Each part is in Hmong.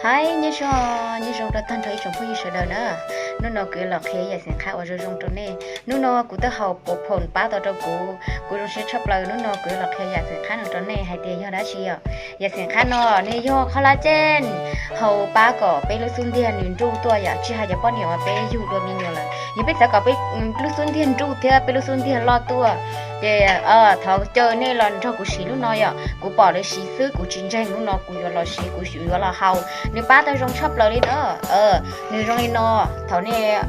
Hais nyob zoo, nyob zoo rau tag nrho ib tsoom phooj ywg sawv daws na. Hnub no kuv yuav los qhia yam xeem qhab uas zoo zoo rau nej. Hnub no kuv twb haus pov phom pab tau rau kuv, kuv zoo siab tshaj plaws. Hnub no kuv yuav los qhia yam xeem qhab no rau nej hais tias yog dab tsi yom. Yam xeem qhab no nws yog khaub hlab ceeb, haus pab kom peb lub xub ntiag nws nruj tuaj yom. Tsis hais cov poj niam uas peb yug dua me nyuam lawm, yog peb xav kom peb lub xub ntiag nruj thiab peb lub xub ntiag loj tuaj, ces thov caw nej los nrog kuv siv lub no yom. Kuv pom lawv siv xwb kuv tsis ntseeg, hnub no kuv yuav los siv, kuv yuav los haus. Nws pab tau zoo tshaj plaws li na. Nws zoo li no, thaum nej,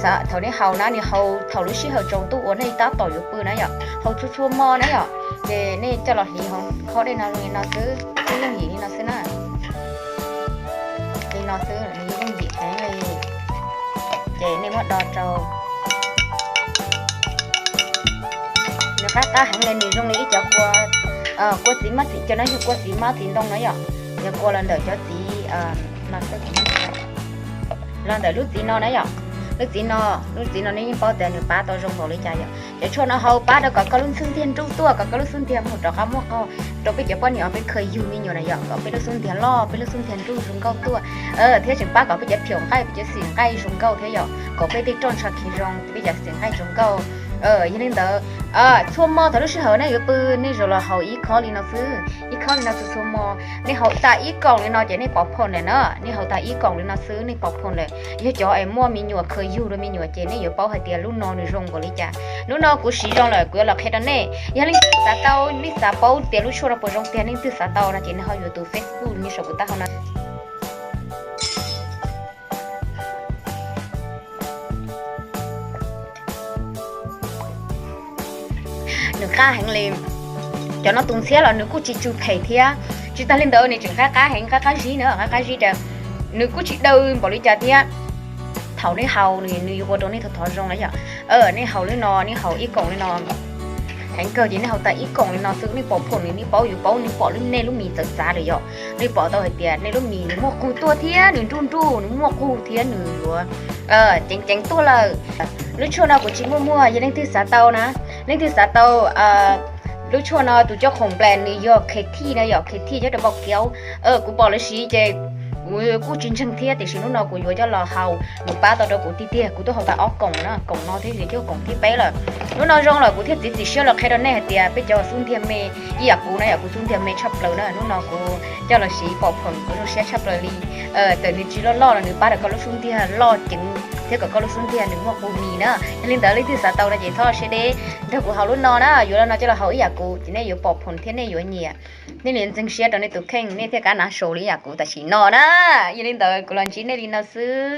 thaum nej haus na, nws haus thaum lub sij hawm tsaus ntuj uas nej tab tom yuav pw na yom, haus txhua txhua hmo na yom. Ces nej coj los hliv hauv khob dej no zoo li no xwb, yooj yim li no xwb na. Li no xwb nws yooj yim heev li. Ces nej muab do rau. Nws qab qab heev li, nws zoo li ib cov kua, kua txiv mab txiv, cov no yog kua txiv mab txiv ntoo na yom. Yog kua los ntawm cov txiv, los ntawm lub txiv no na yom. Lub txiv no, lub txiv no nej yeej paub tias nws pab tau zoo npaum li cas yom. Cov tshuaj no haus pab rau kom koj lub xub ntiag nruj tuaj, kom koj lub xub ntiag mus rov qab muaj qog, rau peb cov poj niam uas peb khaws yug me nyuam na yom, kom peb lub xub ntiag loj, peb lub xub ntiag nruj zoo nkauj tuaj, thiab tseem pab kom peb cov phiaum nqaij, peb cov xim nqaij zoo nkauj thiab yom, kom peb tej roj ntsha khiv zoo, peb cov xim nqaij zoo nkauj. Yog li ntawd, txhua hmo thaum lub sij hawm nej yuav pw, nej zaum los haus ib khob li no xwb, ib khob li no xwb txhua hmo. Nej haus tag ib koom li no ces nej pov phom lawm na, nej haus tag ib koom li no xwb nej pov phom lawm. Yog cov es muaj me nyuam, khaws yug dua me nyuam ces nej yuav paub hais tias lub no nws zoo npaum li cas. Hnub no kuv siv zoo lawm kuv yuav los qhia rau nej. Yog leej twg xav tau, nej xav paub tias lub tshuaj no puas zoo tiag, leej twg xav tau no ces nej ho yuav tus Facebook nyob saum kuv taub hau no. Nws qab heev li. Cov no tus ntxhiab los nws kuj tsis tsw phem thiab. Tsis tas li ntawd nws tseem qab qab heev, qab qab zib na, qab qab zib tias nws kuj tsis daw npaum li cas thiab. Thaum nej haus nws yuav ua rau nej thov thov zoo na yom. Nej haus li no, nej haus ib koom li no heev kawg ces nej haus tag ib koom li no xwb nej pov phom nws, nej paub, yuav paub, nej pom lub, nej lub mis txawv txav lawm yom. Nej pom tau hais tias nej lub mis nws muaj qug tuaj thiab nws nruj nruj, nws muaj qug thiab nws yuav ceev ceev tuaj lawm. Lub tshuaj no kuv tsis muaj muag, yog leej twg xav tau na, leej twg xav tau lub tshuaj no tus coj khoom nplas nws yog Katy na yom, Katy cov rau npau kiaub. Kuv pom lawv siv ces kuv kuj tsis ntseeg thiab, tiam sis hnub no kuv yuav coj los haus, nws pab tau rau kuv tiag tiag. Kuv twb haus tag ob koom na, koom no thiab ces coj koom thib peb lawm. Hnub no zoo lawm kuv thiaj txiav txim siab los qhia rau nej hais tias peb cov xub ntiag me ib yam kuv na yom, kuv xub ntiag me tshaj plaws na, hnub no kuv coj los siv pov phom kuv zoo siab tshaj plaws li. Txawm nws tsis loj loj los nws pab rau koj lub xub ntiag loj ceev thiab kom koj lub xub ntiag nws muaj qug mis na. Yog li ntawd leej twg xav tau no ces txhob siab deb, nrog kuv haus lub no na, yuav lub no coj los haus ib yam kuv ces nej yuav pov phom thiab nej yuav nyiam, nej yuav ntxeeg siab rau nej tus kheej, nej thiaj kam nav sau li yam kuv tam sim no na. Yog li ntawd kuv los ntsib nej li no xwb.